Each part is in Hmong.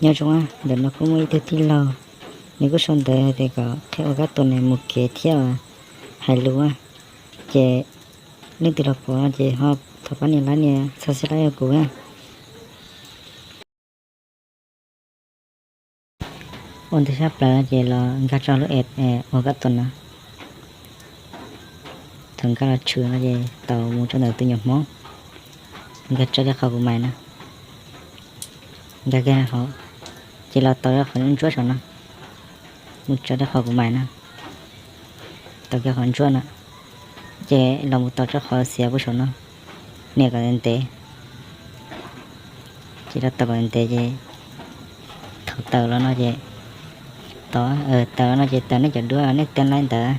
Nyob zoo, ntawm no kuj muaj ib tug tij laug, nws kuj sau ntawv hais tias kom qhia ua kab tua mus kev thiab hais lus, ces leej twg los pom no ces ho thov pab nias like, nias subscribe rau kuv. Ua ntej tshaj plaws ces los nkag tso lub app ua kab tua no. Thaum nkag los tshwm no ces tau mus rau ntawm tus nyuam Hmoob, nkag tso rau qhov kuv mais no. Nkag kiag hauv, ces los tau rau qhov ntsuab saum no, mus tso rau qhov kuv mais no. Tau kiag qhov ntsuab no, ces los mus tau rau qhov xiav puag saum no, nias kom ntev ntev. Ces los tau kom ntev ntev ces thaum tawm los no ces, thaum tawm los no ces tawm nej cov duab, nej teb laib ntawd,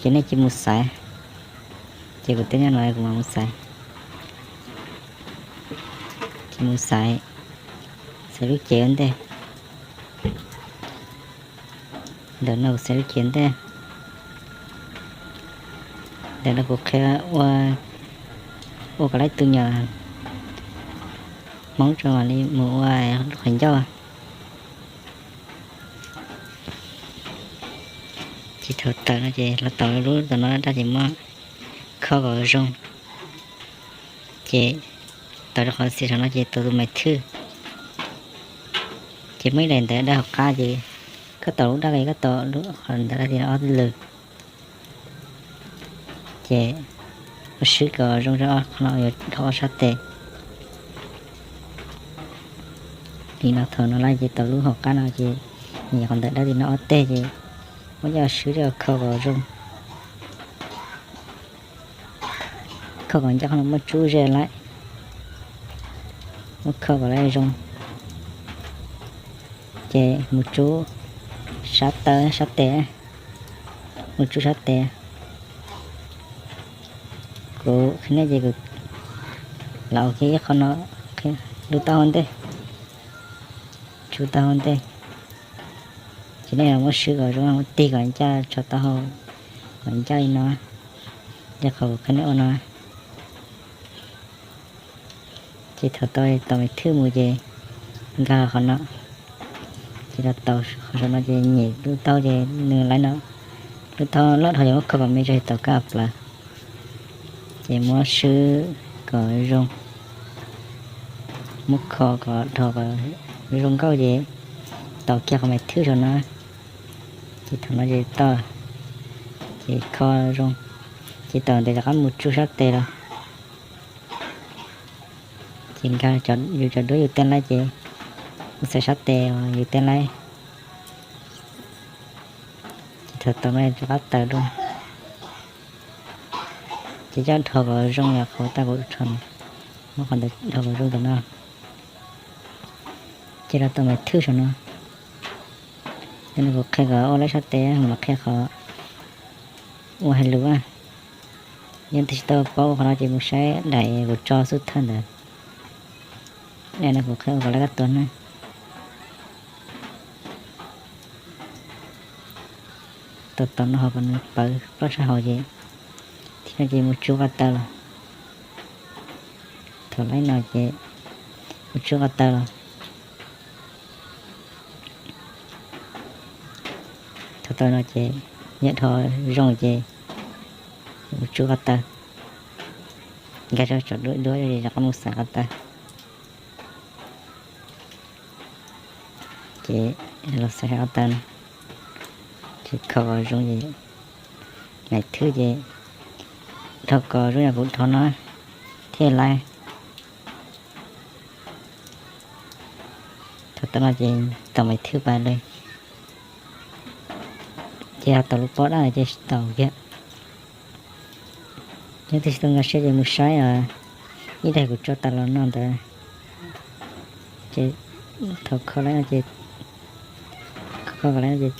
ces nej cia mus xaiv. Ces kuv teb nyob no kuv mam mus xaiv. Ces mus xaiv, xaiv lub cev ua ntej. Ntawm no kuv xaiv lub cev ntej. Ntawm no kuv qhia ua kom lawv tus nyuam Hmoob tso mam li mus ua lub qhov ncauj. Ces thaum tawm no ces los tau lub tom no daj ces muab kho kom zoo. Ces tau rau qhov xiav saum no ces tau tus mais thwj. Ces muaj ib daim ntawv daj hauv qab ces koj tau lub daj li koj tau lub qhov ntawd daj li ob lwm. Ces ua swb kom zoo rau ob qho no yuav dhau ob sab tes. Li no thaum no lawm ces tau lub hauv qab no ces nyem qhov ntawd dab li no ob teg ces muab coj swb coj kho kom zoo. Kho kom ncaj qhov no muab tsub ze lawm, muab kho kom lawv zoo. Ces mus tsub sab taw sab tes, mus tsub sab tes. Kuv qhia nej ces kuv lam ua kiag ib qho no, lub taub hau ntej, tsub taub hau ntej. Ces nej muab swb kom zoo, muab tig kom ncaj tso taub hau, kom ncaj li no, li qhov kuv qhia nej ua no. Ces thaum tau tau me thwj mus ces nkag qhov no, ces tau qhov saum no ces nyem lub taub ces nws lawv no, lub taub loj dhau ces muab kho kom me tso tau kab plawv. Ces muab swb kom zoo, muab kho kom dhau kom zoo nkauj ces tau kiag qhov me thwj saum no. Ces thaum no ces tau, ces kho zoo, ces tau ntev rov qab mus tsub sab tes los. Ces nkag yus cov duab yus tej laib ces mus xaiv sab tes yus tej laib. Ces thaum tau no rov qab taws dua. Ces coj dhau kom zoo yam qhov tau kuv rho, muab qhov ntawd dhau kom zoo tam no. Ces los tau me thwj saum no. Yog no kuv qhia kom ua laib sab tes, kuv mam qhia qhov ua hais lus. Yog tias tsis tau paub qhov no ces mus saib daim kuv tso xub thawj ntawd. Daim no kuv qhia ua kom lawv kab tua na. Tau tau no ho kom nws pawv plaub sab hauv ces, thiab no ces mus tsub ko taw los. Thaum laib no ces mus tsub ko taw los. Thaum tau no ces nyiam dhau zoo ces mus tsub ko taw. Nkag rau tso duab duab rov qab mus xaiv ko taw. Ces los xaiv ko taw no, ces kho kom zoo ces, me thwj ces dhau kom zoo yam kuv dhau no thiaj laib. Thaum tau no ces tau me thwj pais li. Ces ho tau lub pob dawb ces tsis tau kiag. Yog tias tsis tau nkag siab ces mus saib ib daim kuv tso tas los no ntawd. Ces thaum kho lawm no ces, kho kom lawm no ces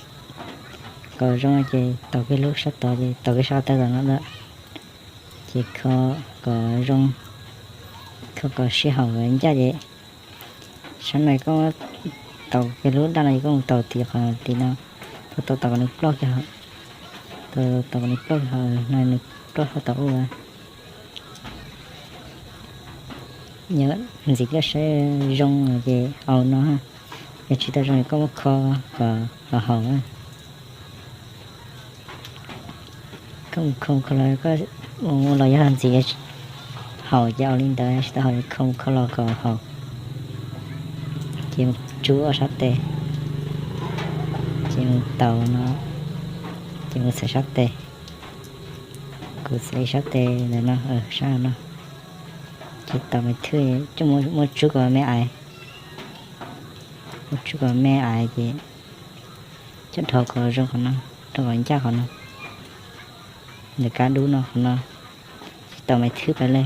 kom zoo no ces tau kiag lub sab tod ces tau kiag sab ko taw tom no lawm. Ces kho kom zoo, kho kom sib haum ncaj ces sab no koj tau kiag lub daj no ces koj mus tau tim qhov tim no, tau tau kom nws ploj kiag, tau tau kom nws ploj kiag, no nws ploj tau ub. Nyob ntxiv coj saib zoo ces au no, Yog tsis tau zoo koj muab kho kom los haum. Koj mus kho kho los koj ua los yog ntxiv haum ces ua li ntawd, tsis tau haum kho kho los kom haum. Ces mus tsub ob sab tes, ces mus taus no, ces mus xaiv sab tes. Kuv xaiv sab tes ntawm no, sab no. Ces taus me thwj coj muab tsub kom me aiv, muab tsub kom me aiv ces coj dhos kom zoo qhov no, dhos kom ncaj qhov no, ntawm kab dub no qhov no. Ces taus me thwj pais li.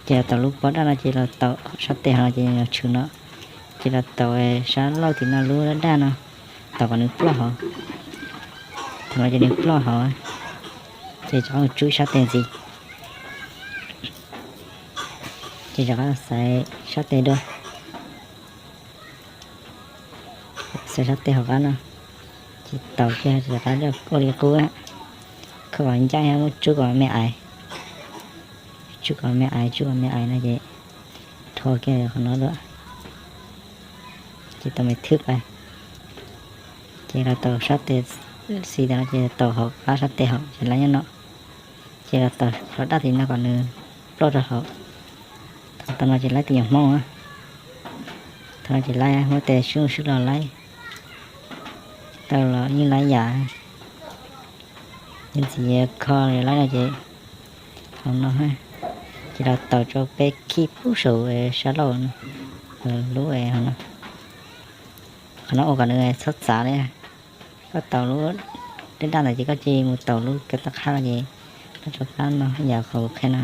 Ces los taus lub pob daj no ces los taus sab tes hov no ces nws tshwm no. Ces los taus sab laug tim no lub daj no, taus kom nws ploj hov. Thaum no ces nws ploj hov, ces rov qab tsub sab tes ntxiv. Ces rov qab xaiv sab tes dua, xaiv sab tes hauv qab no, ces taus kiag rov qab ua li qub, kho kom ncaj muab tsub kom me aiv, tsub kom me aiv, tsub kom me aiv no ces rho kiag qhov no dua, ces taus me thwj pais. Ces los taus sab tes xis tas no ces taus hauv qab sab tes hauv ces laib nyob no. Ces los taus qhov daj tim no kom nws ploj rau hauv. Thaum tau no ces laib tus nyuam hmoob. Thaum no ces laib muab tes swb swb los laib, tau los yeej laib yam. Yog ntxiv kho laib no ces hauv no, ces los taus rau peb khib pub saum sab laug no, lub hauv no. Qhov no ua kom nws txhob txav li. Koj taus lub daj daj ntawd ces koj cia li mus taus lub kab tab qhab ces koj rov qab no yam qhov kuv qhia no.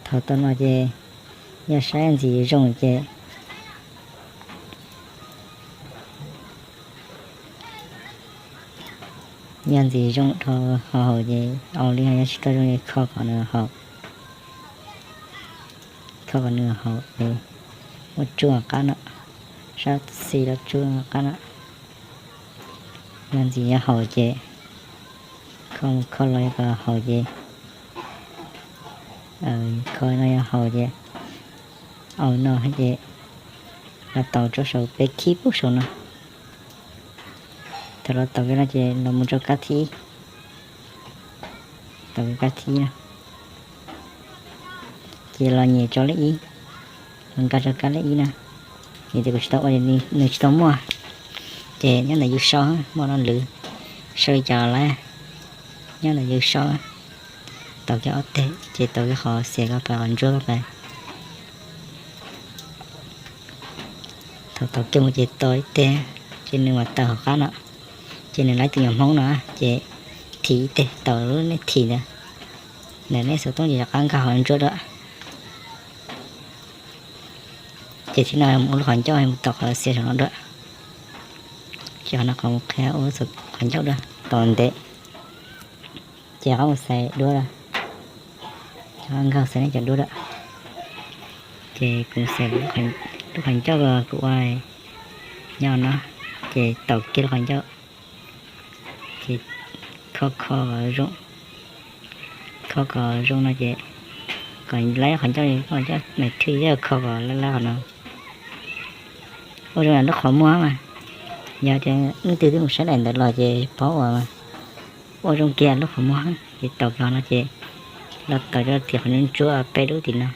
Thaum tau no ces yog saib ntxiv zoo ces, yog ntxiv zoo dhau hauv ces ua li, yog tsis tau zoo ces kho kom nws haum. Kho kom nws haum ces muab tsub qab no, sab xis los tsub qab no. Yog ntxiv yog haum ces kho mus kho los yog kom haum ces, kho no yog haum ces, au no ces los taus rau saum peb khib pub saum no. Thaum los taus kiag no ces los mus rau kab thib, taus kab thib no, ces los nyem rau lej ib, los nkag rau kab lej ib na. Vim tias kuv tsis tau ua, nws tsis tau muaj, ces nyob ntawm yus sau, muaj lo lwm sau li cas los laib, nyob ntawm yus sau. Taus kiag ob teg ces taus kiag qhov xiav ko pas, qhov ntsuab ko pas. Thaum taus kiag mus ces tos ib teg, ces nws mam tawm hauv qab no. Ces nws laib tus nyuam hmoob no, ces thim ib teg, taus lub neb thim ntawd, ntawm neb xov tooj ces rov qab nkag hauv ntsuab dua. Ces thib no mus ua lub qhov ncauj, mus taus qhov xiav saum no dua. Ces qhov no qhov mus qhia ua qhov ncauj dua, taus ntev. Ces rov qab mus xaiv duab, rov qab nkag xaiv nej cov duab dua. Ces kuv xaiv lub qhov ncauj kuv ua nyob no, ces taus kiag lub qhov ncauj, ces kho kho zoo, kho kom zoo no ces kom laib qhov ncauj, qhov ncauj mas thwj yog kho kom laib laib qhov no. Ua zoo yam lub qhov muag mas, yog tias leej twg twb mus saib daim ntawd los ces paub ua, ua zoo kiag lub qhov muag. Ces taus kiag no ces los taus cov tim qhov ntsuab peb lub tim no.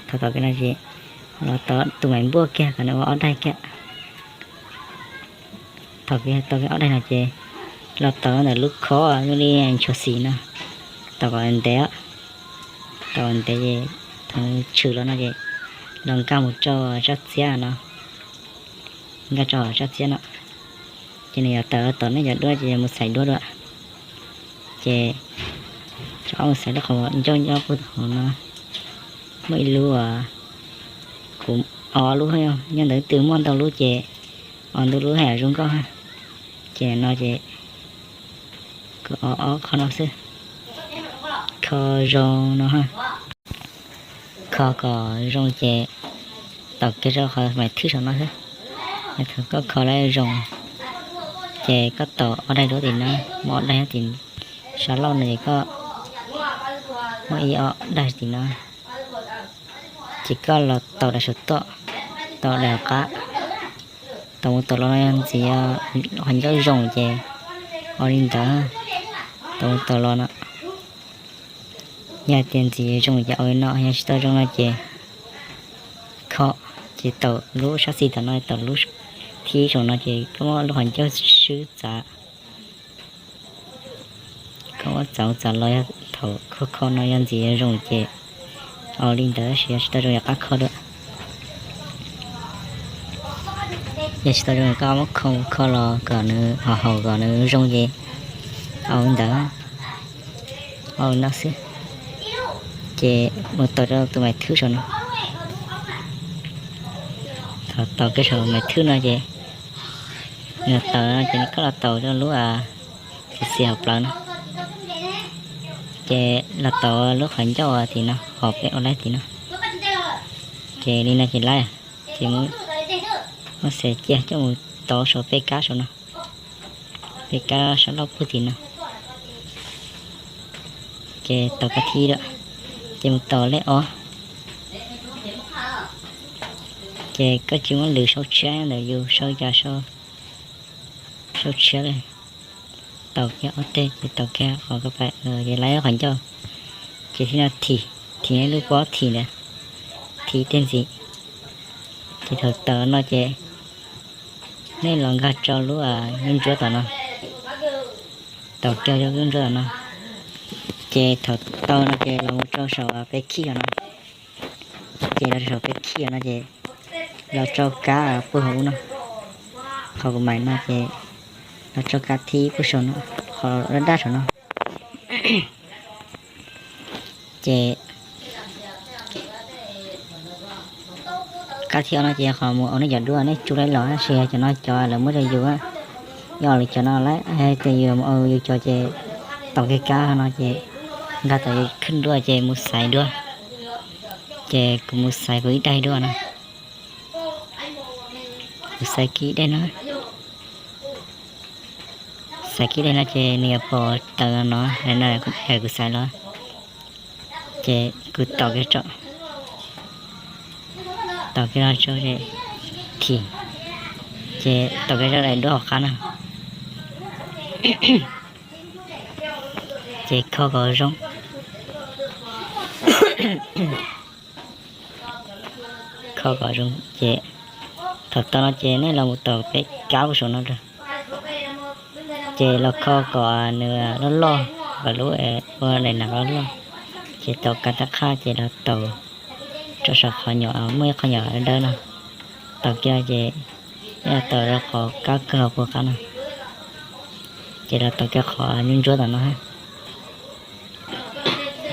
Thaum taus kiag no ces los taus tus maim npuaj kiag kom nws ua ob daig kiag. Thaum kiag tau kiag ob daig no ces los taus ntawm lub khob zoo li ntshuas xim no, taus kom ntev, taus ntev ces thaum tshwm los no ces los nkag mus rau sab txiab no, nkag rau sab txiab no. Ces nws yuav tawm tom nej cov duab ces yuav mus xaiv duab dua. Ces rov qab mus xaiv lub qhov ncauj nyob puag hauv no, muaj ib lub, kuv ob lub, nyob ntawd twb muaj ntau lub ces ob ntau lub haj yam zoo nkauj. Ces no ces kuv ob ob qho no xwb, kho zoo no, kho kom zoo ces taus kiag rau qhov maim thwj saum no xwb. Thaum koj kho lawm zoo ces koj taus ob daig duab tim no, muaj ob daig tim sab laug no ces koj Muaj ib ob daim tim no, ces koj los taus daim saum toj, taus daim hauv qab, taus mus taus los no yog ntxiv qhov ncauj zoo ces ua li ntawd, taus mus taus los no. Yog tias ntxiv zoo ces ua li no, yog tsis tau zoo no ces kho, ces taus lub sab xis tom no, taus lub thib saum no ces koj muab lub qhov ncauj swb txav. Koj muab txav txav los yog thaum kho kho no yog ntxiv zoo ces ua li ntawd, tab sis yog tsis tau zoo yog qab kho dua. Yog tsis tau zoo koj muab kho kho los kom nws haum haum kom nws zoo ces ua li ntawd, ua li no xwb. Ces mus taus rau tus maiv thwb saum no. Thaum taus kiag saum maiv thwb no ces nws taus no ces koj los taus rau lub xis xis hauv plawv no. Ces los taus lub qhov ncauj tim no, qhov peb ua laib tim no. Ces li no ces laib, ces muab xes cia coj mus taus saum peb kab saum no, peb kab sab loj puag tim no. Ces taus kab thib lawm, ces mus taus lej ob. Ces koj tsis muab lwv sau tshiab ntawm yus sau cas sau tshiab li. Taus kiag ob teg ces taus kiag qhov ka pa, ces laib qhov ncauj. Ces thib no thim, thim nej lub pob thim ntawd, thim tej ntxiv. Ces thaum taus no ces nej los nkag rau lub ntsuab tom no, taus kiag lub ntsuab tom no. Ces thaum tau no ces los mus rau saum peb khij no. Ces los rau saum peb khij no ces los rau kab puag hauv ub no, qhov kuv mais no ces los rau kab thib puag saum no, qhov daj daj saum no. Ces kab thib ob no ces qhov mus ua nej cov duab nej tsu laib los tab sis cov no cov lawv muab rau yus, yog lawv cov no lawm, ces yus mus ua yus cov ces taus kiag kab no ces nkag tau khwb duab ces mus xaiv duab. Ces kuv mus xaiv kuv ib daim duab no. Kuv xaiv kiag daim no. Xaiv kiag daim no ces nws yuav pom tawm no, kuv xaiv los. Ces kuv taus kiag rau, taus kiag rau, thim, ces taus kiag rau daim duab hauv qab no. Ces kho kom zoo, kho kom zoo ces thaum tau no ces nej los mus taus peb kab puag saum no rau. Ces los kho kom nws loj loj, kom lub ua daim no loj loj. Ces taus kab tab qhaj ces los taus rau saum qhov nyuam, muaj ib qho nyuam dawb no. Taus kiag ces nej los taus rau qhov kab kawg hauv puag qab no. Ces los taus kiag qhov ntsuab tom no.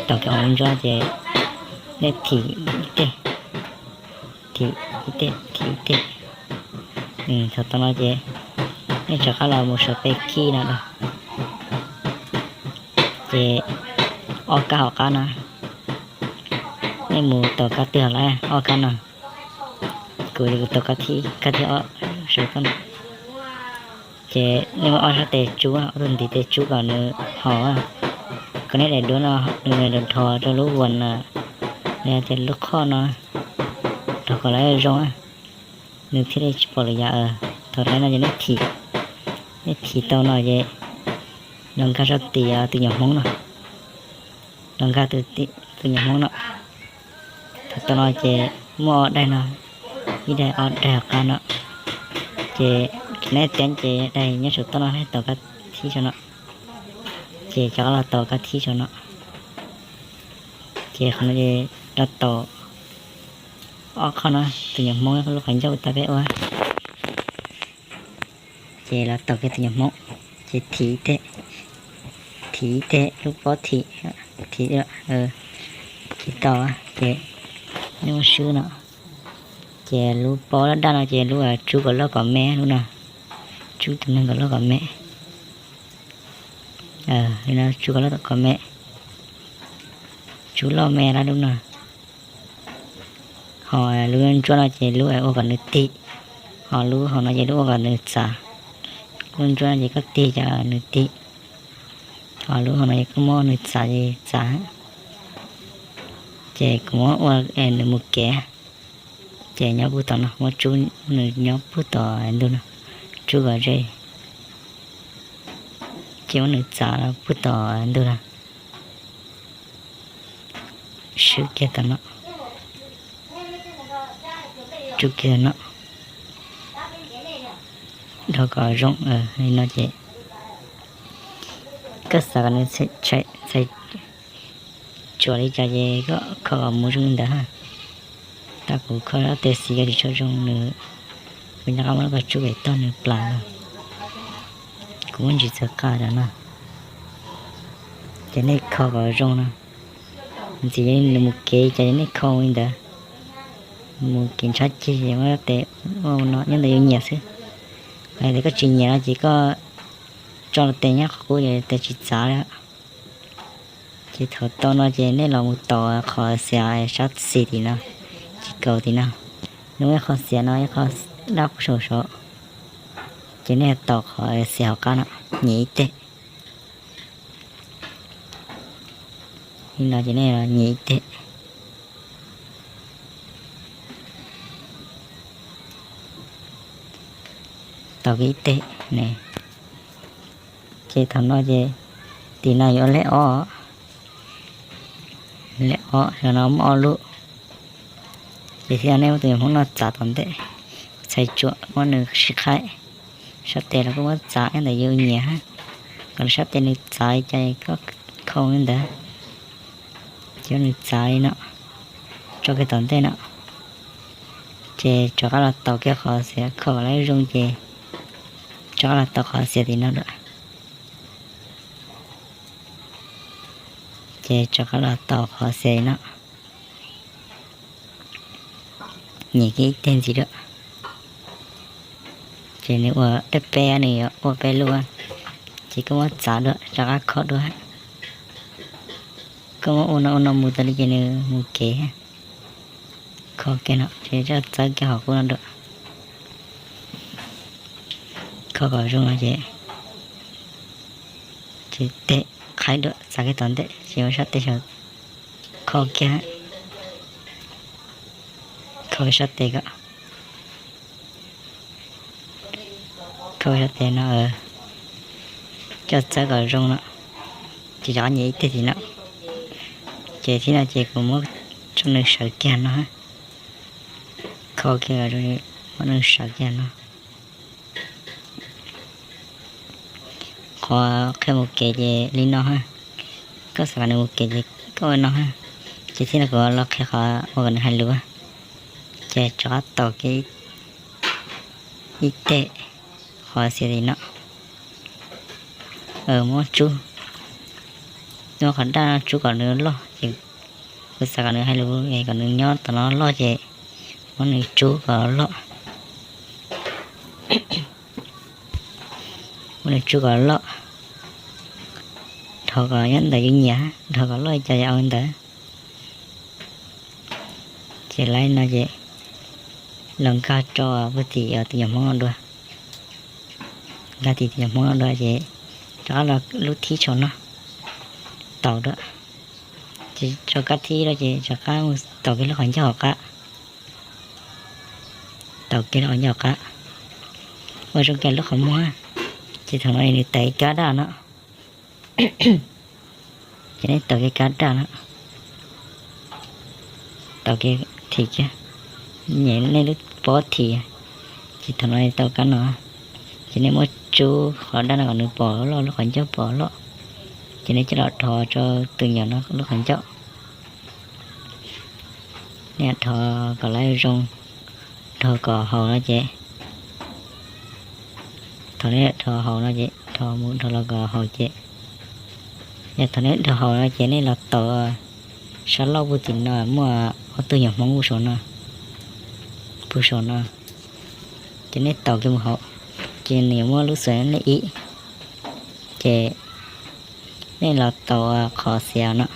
Taus kiag qhov ntsuab ces nej thim ib teg, thim ib teg, thim ib teg. Thaum tau no ces nej rov qab los mus saum peb khij no rau. Ces ob kab hauv qab no, nej mus taus kab twg los ob kab no. Kuv, kuv taus kab thib, kab thib ob saum toj no. Ces nej muab ob sab tes tsub, ob tug ntiv tes tsub kom nws haum. Kom nej daim duab no nws dhos rau lub vuas no, los yog tias lub qhoj no, dhos kom lawv zoo, nws thiaj li tsis pom lwm yam. Thaum laib no ces nej thim, nej thim tau no ces los nkag rau tim tus nyuam hmoob no, los nkag tus nyuam hmoob no. Thaum tau no ces muaj ob daim no, ib daim ob daim hauv qab no. Ces nej teeb ces daim nyob saum toj no nej taus kab thib saum no, ces rov qab los taus kab thib saum no. Ces qhov no ces los taus ob qhov no, tus nyuam hmoob lub qhov ncauj tau peb ua. Ces los taus kiag tus nyuam hmoob, ces thim teg, thim teg lub pob thim, thim, thim tau ces nej muab swb no. Ces lub pob daj daj no ces lub tsub kom loj kom me lub no, tsub tus neeg kom loj kom me. Li no tsub kom loj kom me, tsub loj me lub no. Ho lub ntsuab no ces lub ua kom nws tig, ho lub hauv no ces lub ua kom nws txav. Lub ntsuab no ces koj tig ces nws tig, ho lub hauv no ces koj muab nws txav ces txav. Ces kuv muab ua nws mus kev, ces nyob puag tom no, muab tsub nws nyob puag tom ntug no, tsub kom ze, ces muab nws txav puag tom ntug no, swb kiag tom no, tsub kiag no, dhau kom zoo li no ces koj xav kom nws txhais tsuam li cas ces koj kho kom mus zoo li ntawd. Tab kuv kho ob teg xis tsis tshua zoo nws, kuv nyob qab muab koj tsub pem toj nws plas no, kuv muab ntsis txawv qab rau no. Ces nej kho kom zoo no, ntxiv nws mus kev ces nej kho li ntawd, mus kev ntshab ceg muab tes ua no nyob ntawd yuav nyiam xwb. Hais tias koj tsis nyiam no ces koj tso tes nyob qhov qub ces tes tsis txav li. Ces thaum tau no ces nej los mus taus qhov xiav sab xis tim no, tsis kaus tim no, nws muaj ib qho xiav no ib qho dab qhuv saum saud, ces nej taus qhov xiav hauv qab no, nyem ib teg. Li no ces nej nyem ib teg, taus kiag ib teg ne. Ces thaum no ces tim no yuav lej ob, lej ob, xyov no muaj ob lub. Ces thiaj nej muab tus nyuam hmoob no txav tom ntej, txhais tsuam muab nws sib qhaib, sab tes los kuj muab txav ib ntawd yus nyiam, kom nws sab tes nws txav li cas koj kho li ntawd. Ces nws txav li no, tso kiag tom ntej no, ces rov qab los taus kiag qhov xiav, kho kom lawv zoo ces rov qab los taus qhov xiav tim no lawm. Ces rov qab los taus qhov xiav no, nyem kiag ib teg ntxiv dua. Ces nws ua peb peb, nws yuav ua peb lub, ces koj muab txav dua rov qab kho dua. Koj muab ua no ua no mus tas li ces nws mus kev. Kho kiag no ces txawb kiag qhov qub no dua, kho kom zoo no ces, ces tes qhaib dua txav kiag tom ntej ces ua sab tes, kho kiag, kho sab tes kom, kho sab tes no, coj txawb kom zoo no, ces rov qab nyem ib teg tim no. Ces thib no ces kuv muab tso nws sawv kiag no, kho kiag kom zoo, muab nws sawv kiag no. Qhov qhia mus kev ces li no, koj xav kom nws mus kev ces koj ua no. Ces thib no kuv los qhia qhov ua kom nws hais lus. Ces rov qab taus kiag ib teg qhov xiav tim no, muab tsub, muab qhov daj no tsub kom nws loj, ces kuv xav kom nws hais lus es kom nws nyob tom no loj ces muab nws tsub kom loj. Muab nws tsub kom loj, dhos kom nyob ntawm yus nyiam, dhos kom loj li cas yus ua li ntawd. Ces lawv no ces los nkag rau puag tim tus nyuam hmoob no dua. Nkag tim tus nyuam hmoob no dua ces rov qab los lub thib saum no, taus dua. Ces rau kab thib no ces rov qab mus taus kiag lub qhov ncauj hauv qab, taus kiag lub qhov ncauj hauv qab, ua zoo kiag lub qhov muag. Ces thaum no nws tawm kab daj no, ces nej taus kiag kab daj no, taus kiag, thim kiag, nyem nej lub pob thim. Ces thaum no tau kab no, ces nej muab tsub qhov daj no kom nws pom loj, lub qhov ncauj pom loj. Ces nej coj los dhos rau tus nyuam no lub qhov ncauj. Nej dhos kom lawv zoo, dhos kom haum no ces, thaum nej dhos haum no ces dhos mus dhos los kom haum ces, yog thaum nej dhos haum no ces nej los taus sab laug puag tim no muaj ob tug nyuam hmoob puag saum no, puag saum no, ces nej taus kiag mus haum, ces nws yuav muaj lub xeem lej ib, ces nej los taus qhov xiav no,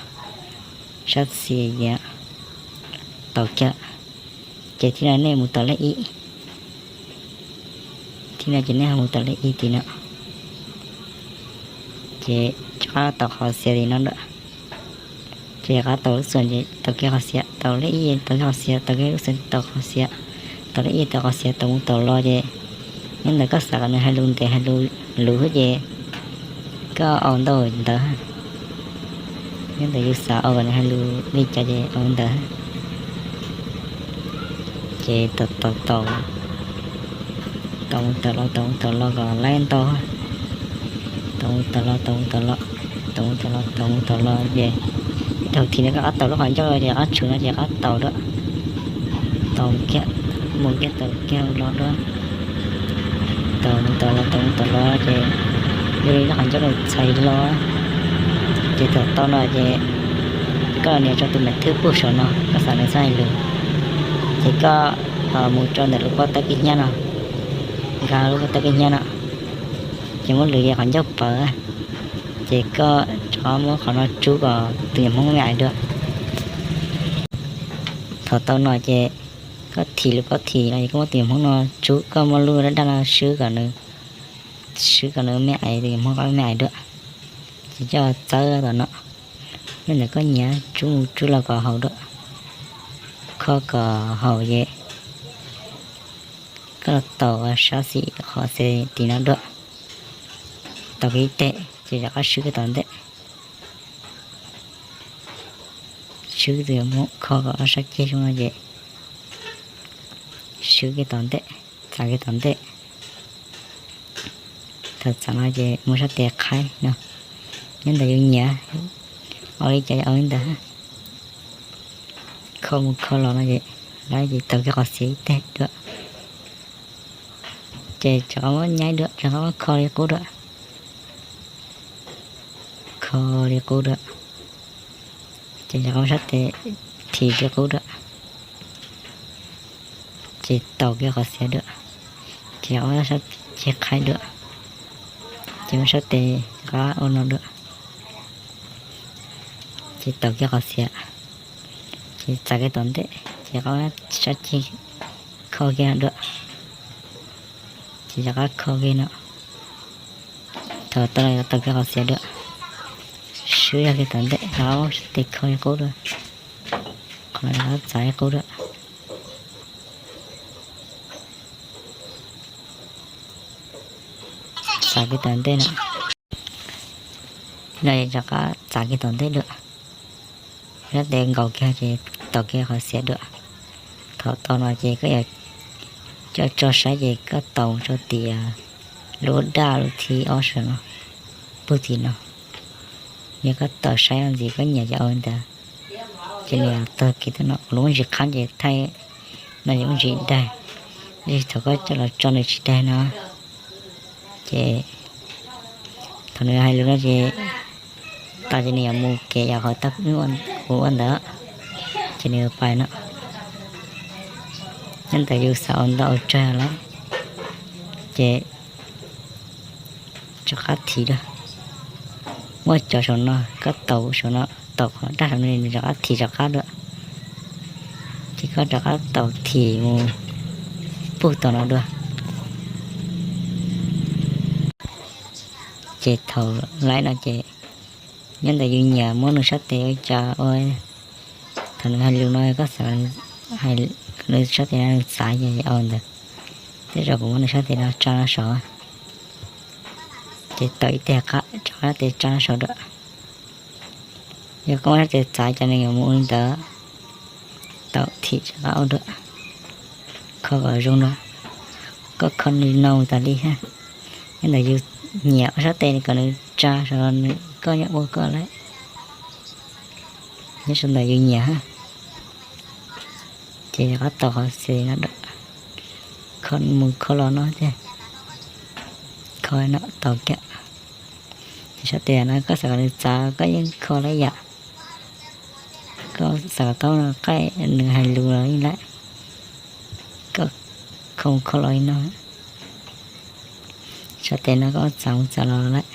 sab xis, taus kiag, ces thib no nej mus taus lej ib, thib no ces nej ho mus taus lej ib tim no, ces rov qab taus qhov xiav tim no lawm, Ces qab tau lub xwm ces tau kiag qhov xiav, tau lub ib tau kiag qhov xiav, tau kiag lub xwm tau qhov xiav, tau lub ib tau qhov xiav, tau mus tau los ces nyob ntawd koj xav kom nws hais lus ntev hais lus luv ces koj au ntau ntawd. Nyob ntawd yus xav au kom nws hais lus li cas ces au ntawd. Ces tau tau tau, tau mus tau los, tau mus tau los kom laib ntau. Tau mus tau los, tau mus tau los, tau mus tau los, tau mus tau los ces ib thaum thim no koj qab tau lub qhov ncauj ces qab tshwm no ces qab tau dua. Tau kiag, mus kiag tau kiag los dua. Tau mus tau los, tau mus tau los ces yog li lub qhov ncauj nws txhais los. Ces thaum tau no ces koj los nias rau tus me thwb pug saum no, koj xav nws txhob hais lus. Ces koj mus rau ntawm lub pob tawb kib hnyiab no, nkag lub pob tawb kib hnyiab no, ces muab lwm yam qhov ncauj pawv, ces koj rov qab muab qhov no tsub kom tus nyuam hmoob me aim dua. Thaum tau no ces koj thim lub pob thim no es koj muab tus nyuam hmoob no tsub, koj muab lub daj daj no swb kom nws, swb kom nws me aim, tus nyuam hmoob me aim dua. Ces coj txawb tom no, nyob ntawm koj nyiav tsub mus tsub los kom haum dua, kho kom haum ces koj los tau sab xis qhov xes tim no dua. Tau kiag ib teg ces rov qab swb kiag tom ntej. Swb tus nyuam hmoob kho kom ob sab ceg zoo no ces swb kiag tom ntej, txav kiag tom ntej. Thaum txav no ces mus sab tes qhaib no, nyob ntawm yus nyiav, au li cas au li ntawd. Kho mus kho los no ces, lawv ces tau kiag qhov xiav ib teg dua. Ces rov qab muab nyaib dua, rov qab muab kho li qub dua. Kho li qub dua. Ces rov qab muab sab tes thim li qub dua. Ces tau kiag qhov xiav dua. Ces rov qab muab sab ceg qhaib dua. Ces muab sab tes rov qab ua no dua. Ces tau kiag qhov xiav. Ces txav kiag tom ntej, ces rov qab sab ceg kho kiag no dua. Ces rov qab kho kiag no. Thaum tau no tau kiag qhov xiav dua. Swb zog kiag tom ntej, rov qab muab sab tes kho li qub dua. Qhov no rov qab txav li qub dua. Txav kiag tom ntej no. No rov qab txav kiag tom ntej dua. Sab tes nkaus kiag ces tau kiag qhov xiav dua. Thaum tau no ces koj yuav coj tso saib ces koj taus rau tias lub daj lub thib ob saum no, pug tim no. Yog koj taus saib ntxiv koj nyiam ces ua li ntawd. Ces nws tag kis tau no, lub ntsis qhab ces thaij no ces lub ntsis daig, tab sis thaum koj coj los tso nws tsis daig no. Ces thaum nws hais lus no ces tas ces nws yuav mus kev yam qhov kuv ua ntawd, ces nws yuav pais no. Nyob ntawd yus xav ua ntau ua tsawg lawm ces rov qab thim dua. Muab cov saum no, koj taus saum no, taus qhov daj saum no nws rov qab thim rov qab dua. Ces koj rov qab taus thim mus pug tom no dua. Ces thaum laib no ces nyob ntawm yus nyiam muab nws sab tes ua cas ua. Thaum nws hais lus no koj xav nws sab tes no nws txav ces au ntawd. Tej zaum kuv muab nws sab tes no tsa no saud, ces tau ib teg qab rov qab sab tes tsa no saud dua. Yog koj muab sab tes txav ces nws yuav mus ua li ntawd. Tau thim rov qab ua dua, kho kom zoo dua. Koj kho li no tas li hab. Nyob ntawm yus nyiam ua sab tes kom nws tsa saud los nws koj nyob ua koj lawm. Nyob saum ntawm yus nyiam hab. Ces rov qab taus qhov xes no dua, kho mus kho los no thiab. Kho no tau kiag. Ces sab tes no koj xav kom nws txav koj yeej kho lawm yam. Koj xav kom tau no qaij nws hais lus los yeej lawm. Koj kho mus kho los li no. Sab tes no koj txav mus txav los lawm.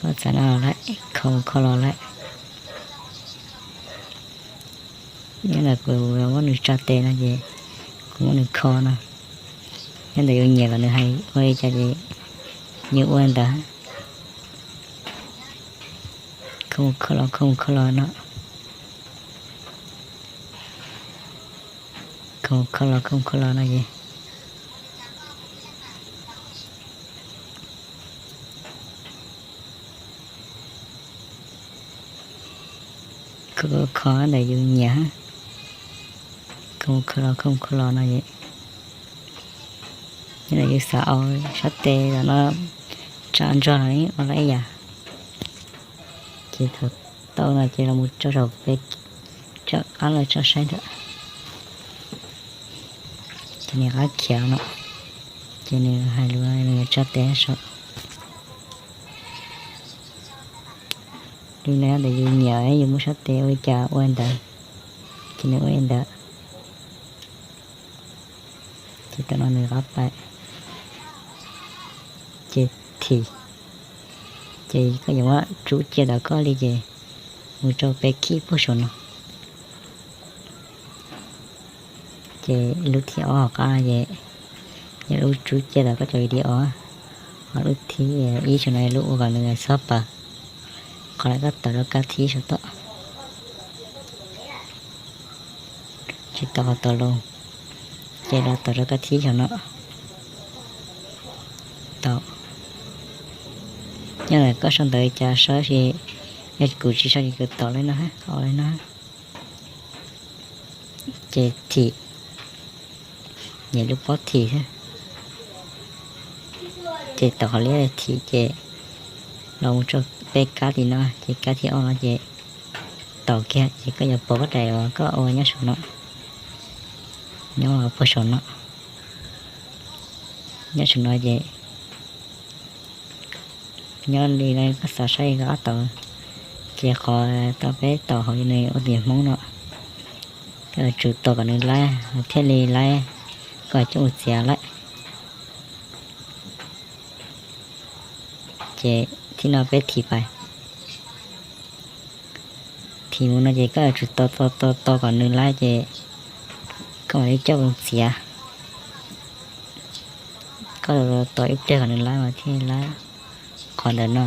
Koj txav no los lawm, kho mus kho los lawm. Nyob ntawm kuv muab nws tsa tes no ces kuv muab nws kho no. Nyob ntawm yus nyiam kom nws hais ua li cas ces yus ua li ntawd. Koj mus kho los, koj mus kho los no. Koj mus kho los, koj mus kho los no es. Koj kho ntawm yus nyiam. Koj mus kho los, koj mus kho los no es. Nyob ntawm yus xav ua sab tes los no, tsab ntsuag los ib yam. Ces thaum tau no ces los mus tso saum peb, tso qab los tso saib ntawm. Ces nws qab khiav no, ces nws hais lus nws yuav tso tes saum. Li no ntawm yus nyiam yus muaj sab tes ua li cas ua li ntawd, ces nws ua li ntawd. Ces tam no nws qab pais, ces thim, ces koj yuav muab tsub cia tom koj li ces mus rau peb khib puag saum no. Ces lub thib ob hauv qab no ces yog lub tsub cia tom koj cov video, ho lub thib ib saum no lub ua kom nws txhob pawv. Qhov no koj tawm rau kab thib saum tod. Tsis tau qhov tod los, ces los tawm rau kab thib saum no. Tau. Nyob ntawm koj sau ntawv cas saib si, yog kuv tsis sau ces kuv tau li no, li no. Ces thim, nyem lub pob thim xwb. Ces tau qhov liab thim ces los mus rau peb kab tim no, ces kab thib ob no ces tau kiag ces koj yuav pom pab daim uas koj ua nyob saum no, nyob puag saum no, nyob saum no ces nyob li no koj xav saib koj qab tau, ces qhov tau peb tau hauv nws ua tim Hmoob no, koj yuav tsum tos kom nws laib thiaj li laib, koj coj mus txiav laib. Ces thib no peb thim pais, thim mus no ces koj yuav tsum tos tos tos tos kom nws laib ces koj mam li coj mus txiav. Koj tos ib pliag kom nws laib mas thiaj laib qhov ntawm no.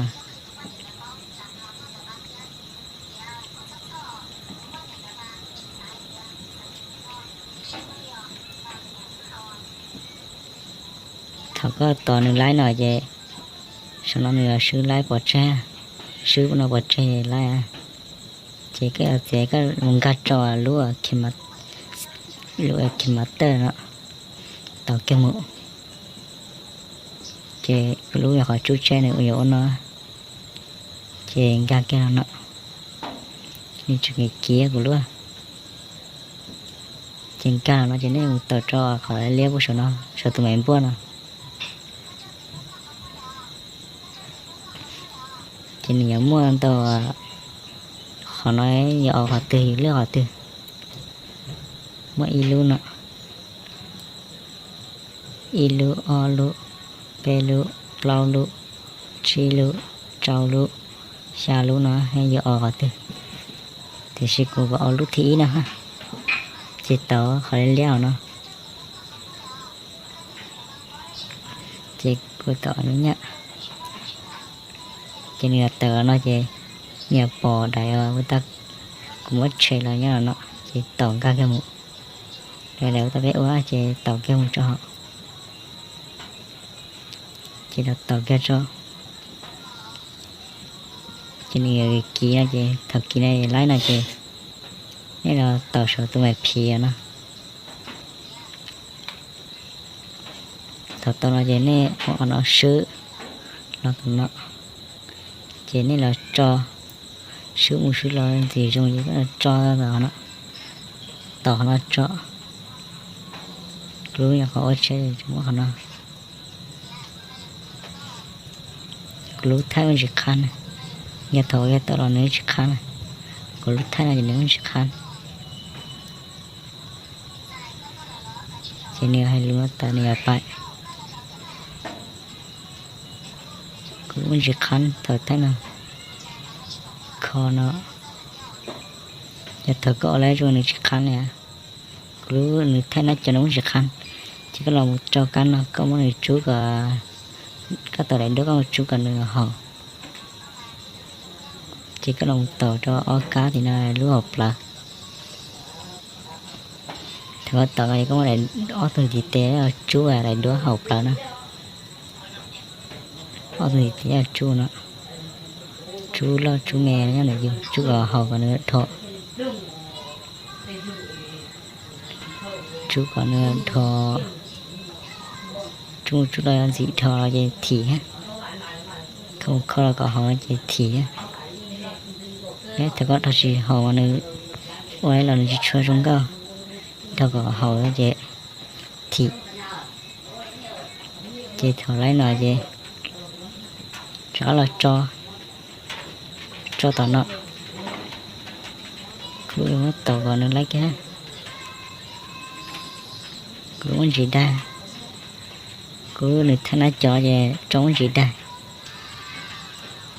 Thaum koj tos nws laib no ces saum no nws yuav swb laib pov tseg, swb no pov tseg laib. Ces koj yuav txiav koj mus nkag rau lub, lub KineMaster no, tau kiag mus. Ces lub yog qhov tsub tsheb nws yuav ua no, ces nkag kiag no no, nws tseem kiv kiv kuv lub. Ces nkag no ces nej mus tau rau qhov liab puag saum no, saum tus me npuaj no. Ces nws yuav muaj ntau, qhov no yog qhov twg yus lub qhov twg. Muaj ib lub no, ib lub, ob lub, peb lub, plaub lub, tsib lub, rau lub, xya lub no yog qhov twg. Tiam sis kuv kom ua lub thib ib no, ces tau qhov liab liab no. Ces kuv tau lub nyaj, ces nws yuav tawm no ces nws yuav pom daim ua ta, kuv muab tshem los nyob no, ces tau nkag kiag mus. Daim ua ta peb ua ces tau kiag mus rau hauv, ces tau kiag tso. Ces nws yuav kiv no ces thaum kiv no laib no ces nej los tau saum tus me phiv no. Thaum tau no ces nej ua qhov no swb los tus no, ces nej los tso, swb mus swb los ntxim zoo ces koj los tso, tau qhov no tso. Kuv lub yog qhov ua tsheb, muab qhov no. Kuv lub thaij ua ntsis qhab na, yog thaum yog tau los nws tsis qhab na, kuv lub thaij no ces nws ua ntsis qhab. Ces nws hais lus no tas nws yuav pais. Kuv lub ua ntsis qhab thaum thaij no, kho no, yog thaum koj ua lawm zoo nws tsis qhab li. Kuv lub nws thaij no cov nws ua ntsis qhab, ces koj los mus rau kab no koj muab nws tsub kom, koj tau daim duab koj mus tsub kom nws haum. Ces koj los taus rau ob kab tim no lub hauv plawv. Thaum koj taus no koj muab daim, ob tug ntiv tes tsub daim duab hauv plawv na. Ob tug ntiv tes tsub no, tsub loj tsub me nyob ntawm yus, tsub kom haus kom nws dhos, tsub kom nws dhos, tsub mus tsub los ntxim dhos los ces thim, koj mus kho los kom haus no ces thim. Thaum koj dhos tsis haus nws ua los nws tsis tshua zoo nkauj, dhos kom haus ces thim. Ces thaum laib no ces rov qab los tso, tso tom no. Kuv muab taus kom nws laib kiag, kuv muab ntsis daig, kuv nws thaj nab cov ces tso muab ntsis daig.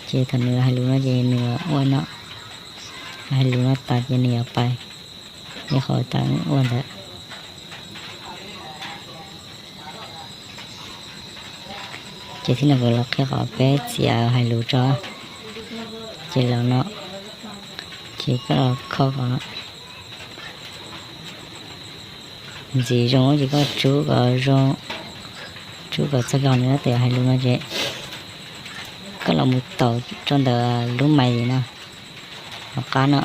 Ces thaum nws hais lus no ces nws ua no, hais lus no tas ces nws yuav pais, nws qhov tas ua ntawd. Ces tib no kuv los qhia qhov peb txiav hais lus tso. Ces los no, ces koj los kho kom ntxim zoo ces koj tsub kom zoo, tsub kom txog koj nws tus hais lus no ces koj los mus taus rau ntawm lub mais no, hauv qab no.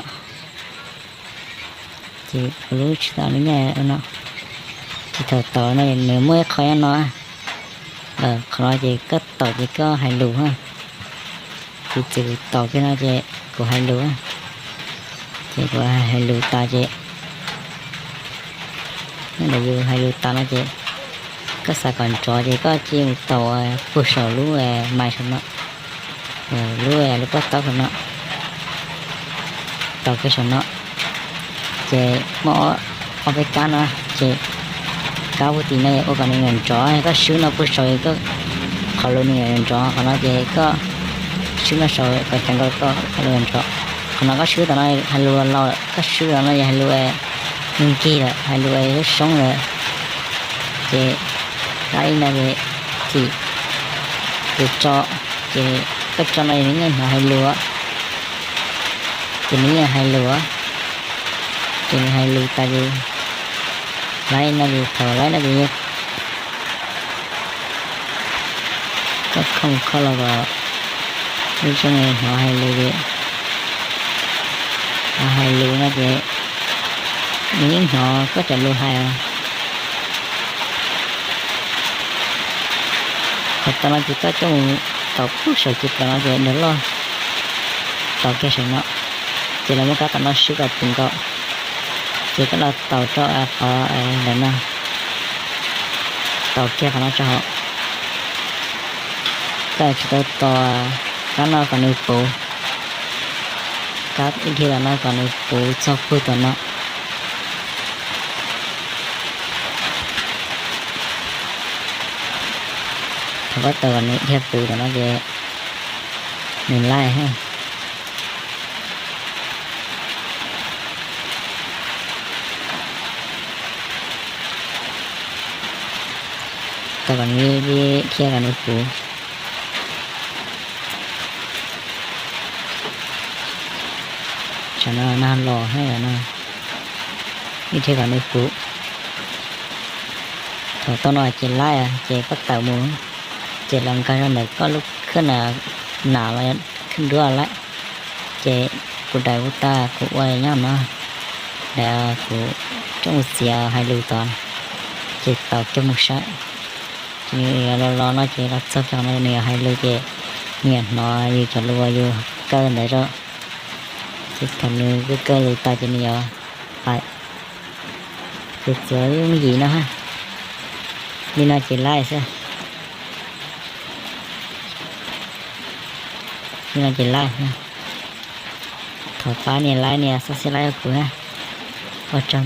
Ces kuv lub tsis tau lub nyiaj no. Ces thaum taus no nws muaj ib qho nyob no, qhov no ces koj taus ces koj hais lus. Ces txij kuv taus kiag no ces kuv hais lus, ces kuv hais lus tas ces, nyob ntawm yus hais lus tas no ces koj xav kom nrov ces koj cia mus taus puag saum lub mais saum no, lub, lub pob taub saum no, taus kiag saum no. Ces muaj ob peb kab no, ces kab puag tim no ua kom nws nrov, koj swb no puag saum, qhov lus nws nrov qhov no ces koj swb no saum kom ceev nkaus, qhov lus nrov. Qhov no koj swb tom no hais lus los, koj swb tom no yog hais lus nkig lawm, hais lus soob soob lawm. Ces kab ib no ces thim, ces tso, ces koj tso no nws yeej hnov hais lus, ces nws yeej hais lus, ces nws hais lus tas ces laib no ces thaum laib no ces koj kho mus kho los kom zoo hnov hais lus ces, hais lus no ces nws yeej hnov koj cov lus hais os. Qhov tas no ces koj coj mus taus puag saum ces tom no ces nws loj, taus kiag saum no, ces los muab kab tom no swb kom puv nkaus, ces koj los taus rau qhov ntawm no, taus kiag qhov no rau hauv. Koj tsis tau tos kab no kom nws puv, kab ib dhia tom no kom nws puv txog puag tom no. Thaum koj taus kom nws dhia puv tom no ces nws laij. Taus kom nws dhia kom nws puv. Tsam no nag los thiab no, ib dhia kom nws puv. Thaum tau no ces laij, ces koj tawm mus, ces los nkag rau ntawm koj lub khwb na, nam los khwb duab lawm, ces kuv daim ua tas kuv ua nyob no, daim kuv coj mus txiav hais lus tod, ces taus kiag mus saib. Ces nws yuav los los no ces los txog kiag no nws yuav hais lus ces nws yuav hnov yus cov lus uas yus kaw ntawd rau. Ces thaum nws kaw kaw lus tas ces nws yuav hais. Ces txiav yooj yim no, li no ces laij xwb. Li no ces laij. Thov pab nias like nias subscribe kuv na. Ua tsaug.